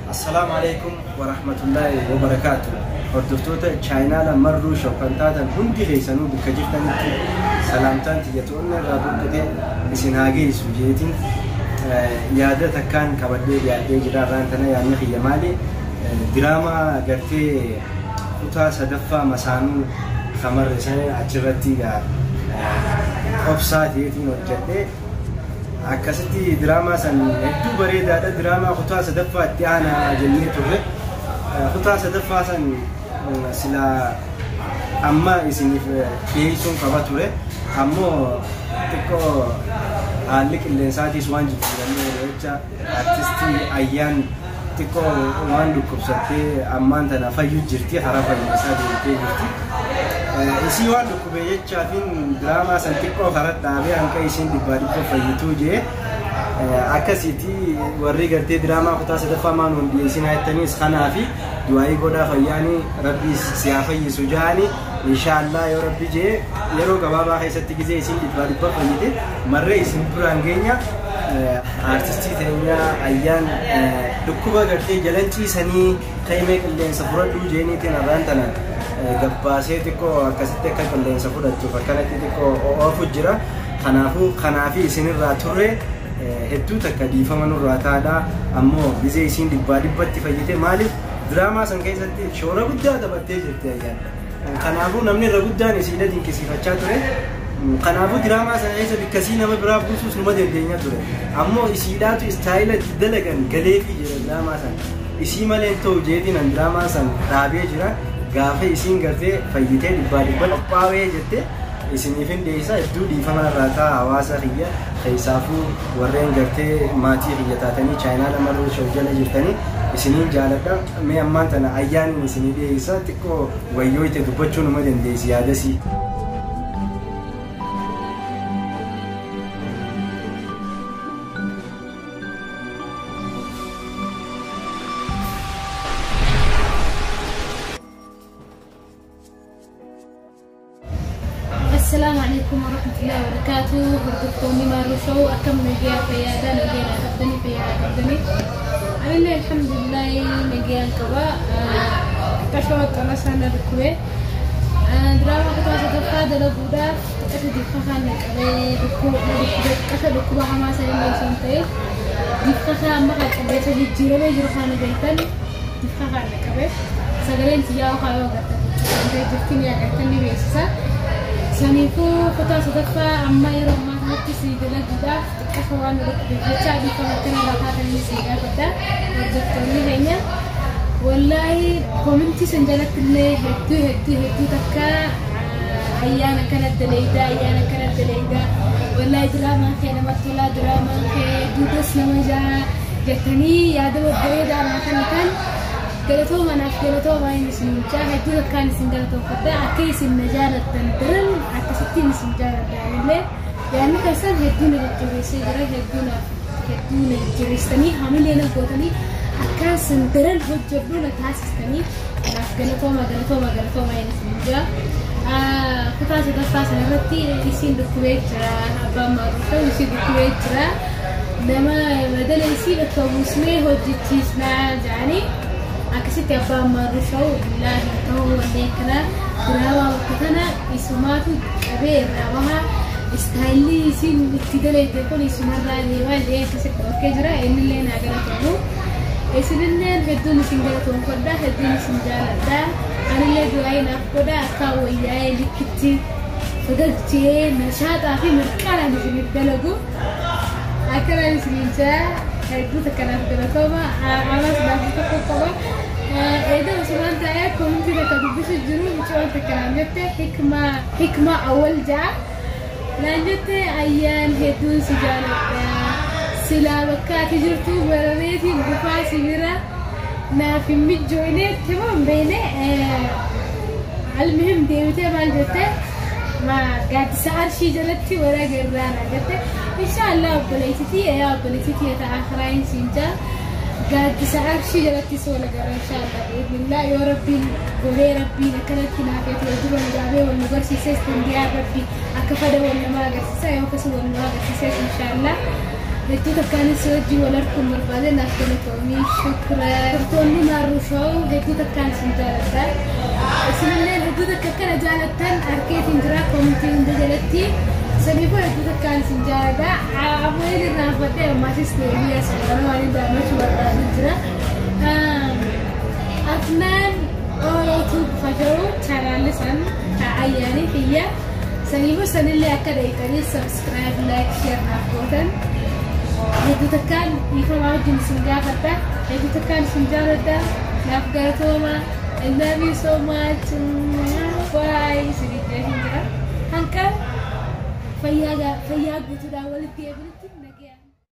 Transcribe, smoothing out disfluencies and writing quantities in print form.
Assalaamu alaikum warahmatullaahi wabarakaatu. Hordoftoota chaayinaala Marruu Show kan taatan hundi keessanuu bakka jirtanitti salaamtaan tiyyatoonni irraa burqite isin haa geessu jeetiin yaada takkaan qabadhee dhiyaadhee jira. Irraan tana yaadni kiyya maali? Diraamaa gartee kutaa sadaffaa masaanuu kamarre sana achirratti qobsaa ta'eetiin hojjedhee akkasitti diraamaa san hedduu bareedaadha. Diraamaa kutaa sadaffaa itti aanaa jennee turre. Kutaa sadaffaa san silaa amma isiniif dhiyeessuun qaba ture. Ammoo xiqqoo haalli qilleensaatiis waan jijjiiramee jecha artistii Ayyaan xiqqoo waan dhukkubsattee ammaan tana fayyu jirti, karaa fayyinsaa deemtee jirti. Isii waan dhukkubee jechaafin diraamaa san xiqqoo karaa dhaabee hanqa isiin dhibbaa dhibba fayyituu jee akkasiiti. Warri gartee diraamaa kutaa sadaffaa maan hundi dhiyeessinaa jettaniis kanaa fi du'aayii godhaa, fayyaanii rabbi si haa fayyisu jaanii. Inshaallah yoo rabbi jee yeroo gabaabaa keessatti gizee isiin dhibbaa dhibba fayyite marree isin biraan geenya. Artistii teenya Ayyaan dhukkuba gartee jalan ciisanii kaimee qilleensa fudhadhuu jeeniitiin arraan tana gabbaasee xiqqoo akkasitti akka qilleensa fudhattuuf akkanatti xiqqoo oofu jira. Kanaafuu kanaafi isinirraa turre hedduu takka dhiifama nurraa taadha. Ammoo gizee isiin dhibbaa dhibbatti fayyite, maaliif diraamaa san keessatti shoora guddaa taphattee jirti Ayyaan. Kanaafuu namni irra guddaan isiidha dinqisiifachaa ture. Kanaafuu diraamaa sana keessa bikkasii nama biraa buusuus numa dandeenya ture. Ammoo isiidhaatu istaayila itti dalagan galeefii jira diraamaa sana. Isii malee ta'u jeetiin an diraamaa san dhaabee jira. Gaafa isiin gartee fayyitee dhibbaa dhibba qophaa'ee jette isiniif hin dhiyeessa. Hedduu dhiifama irraa ta'a hawaasa kiyya, keessaafuu warreen gartee maatii kiyya taatanii chaayinaala Marruu Show jala jirtanii isiniin jaaladha. Mee ammaan tana Ayyaaniin isinii dhiyeessa, xiqqoo wayyoo itti dubbachuu numa dandeessi yaadasii. Assalaamu alaikum warahmatullahi wabarakatuh. Hordoftoonni Marruu Show, akkam nagayaa, fayyaadhaa? Nagayaa qabdanii, fayyaa qabdanii? Anillee alhamdulillahi nagayaan qaba. Xiqqashoo xona sana dhukkube. Diraamaa kutaa sadaffaa dalaguudhaaf xiqqasho difka na qabee dhukkube. Xiqqasho dhukkuba hamaa sanillee osoo hin ta'in difka amma kan qilleensa jijjiiramee jiru kana beektan difka na qabee sagaleen xiyyaa kaayoo agartan jirti, ni agartan, ni beeksisa. Saniifuu kutaa sadaffaa amma yeroo ammaa kanatti si dalaguudhaaf xiqqasho waan nu dhukkubeef jecha dhiifama akkana irraa taatanii si gaafadha. Hordoftoonni keenya, wallaahi koomintii san jalatti illee hedduu hedduu hedduu takka ayyaana kana daleeydaa, ayyaana kana daleeydaa, wallaahi diraamaan kee namatti tolaa, diraamaan kee duudas nama jaa jettanii yaada babbareedaa naa kana kan galatooma naaf galatooma inni isin jaa hedduu takkaan isin galatoomfadha. Akka isin na jaalattan daran akkasittiin isin jaaladha. Illee yaadni keessan hedduu na jajjabeessee jira, hedduu naaf hedduu na jajjabeessitanii hamilee na gootanii akkaan san daran hojjedhu na taasistanii naaf galatooma, galatooma, galatooma inni isin jaa. Kutaa sadaffaa sanarratti isiin dhukkubee jira, abbaan Maaruu ta'u isii dhukkubee jira, nama badala isii bakka buusnee hojjechiisnaa jedhanii akkasitti abbaan Maaruu Show billaahi ta'uu wanneen kana diraamaa bakka tana isumaatu qabee irraa bahaa, istaayilli isiin itti dalagde kun isumarraa deemaa jedhee akkasitti dhorkee jira. Innillee naa galatoomu, isinilleen hedduun isin galatoomfadha, hedduun isin jaaladha. Anillee du'aa'ii naaf godha akka wayyaa'ee likkitti fagagchee nashaaxaa fi mirqaanaan isiniif dalagu akkanaan isiniin jaa. Hedduu takka naaf galatooma. Amas naaf tokko qaba. Eeda osumaan taa'ee koomintii takka dubbisu jiru mucaan takka naan jette, hikmaa hikmaa awwal jaa naan jette, "Ayyaan hedduun si jaaladha, silaa bakka ati jirtu barareetiin dhufaa si bira naaf hin mijjooyne timoo hin beekne." Almuhim deebitee maal jette? Ma gaaddisa arshii jalatti wara garraa naan jette. Inshaallah obboleettitii, yaa obboleettitii ta akhiraa hin siin jaa, gaaddisa arshii jalatti soola gara inshaallah bi'idhnillah yoo rabbiin godhee rabbiin akkanatti naafeetu wal dura nu dhaabee wal nu barsiises, dandiyaan rabbi akka fada wal nama agarsiisa yoo akkasuma wal nu agarsiises inshaallah. Hedduu takkaanis wajjin wal arguun barbaade, naaf galatoomii, shukran. Hordoftoonni Maarruu Show, hedduu takkaan isin jaaladha. Isinillee hedduu takka akkana jaalattan arkeetiin jira koomitii hunda jalatti. Saniifuu hedduu takkaan isin jaaladha. Ammoo irraanfadhee ammaatis deebi'ee as waan hin daawwachuu barbaadu jira. Afnaan Orootuu Fasha'u chaanaalli san ayyaanii kiyya. Saniifuu sanillee akka dheeyxanii subscribe, like, share naaf gootan. Hedduu takkaan dhiifamaa wajjin isin gaafadha. Hedduu takkaan isin jaaladha. Naaf galatooma. I love you so much. Bye. Isin jira. Hanqa fayyaa guutuudhaan walitti deebinutti.